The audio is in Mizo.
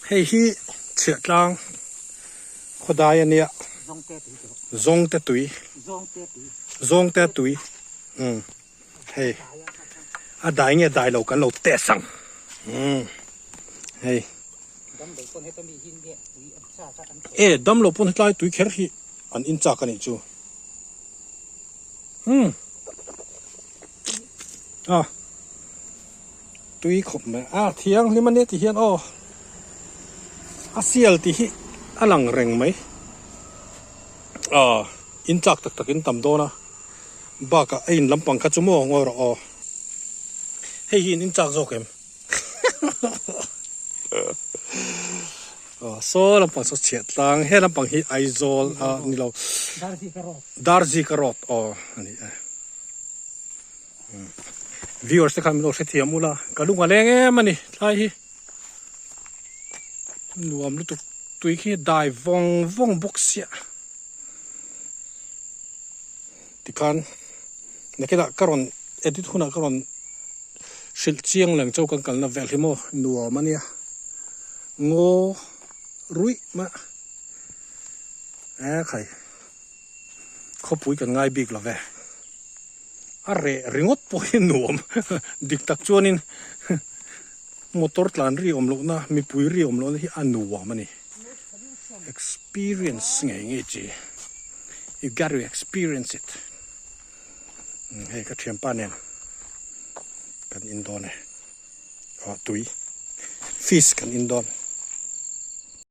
Hei hi chhiahtlang khawdai a nia. Zawngte tui. Zawngte tui. Umm hei a dai nge dai lo kan lo test ang. Umm hei. E damlo pawn hetlai tui kher hi an in chak a nih chu. Umm a tui khawp mai a thianghlim a nia ti hian aw a sial tih hi a lang reng mai ah in chak tak tak in tam dawn a bakah a in lampang kha chu maw ngawi rawh aw hei hi in in chak zawk em. Aw saw lampang saw chhiah tlang he lampang hi Aizawl a ni lo Darzika road aw a ni e viewers te khan min lo hrethiam ula ka lung a leng em a ni tlai hi nuam lutuk tui khi dai vawng vawng bawk sia tikhan nakinah ka rawn edit hunah ka rawn Hrilh chiang leng chu kan kalna vel hi maw nuam a nia ngaw ruih mah e khai khawpui kan ngai bik lo ve a reh ringawt pawh hi nuam dik tak chuanin motor tlan ri awm lohna mipui ri awm lohna hi a nuam a ni experience ngei ngei chi you got to experience it. Hei ka thianpa nen kan in dawn e aw tui fish kan in dawn.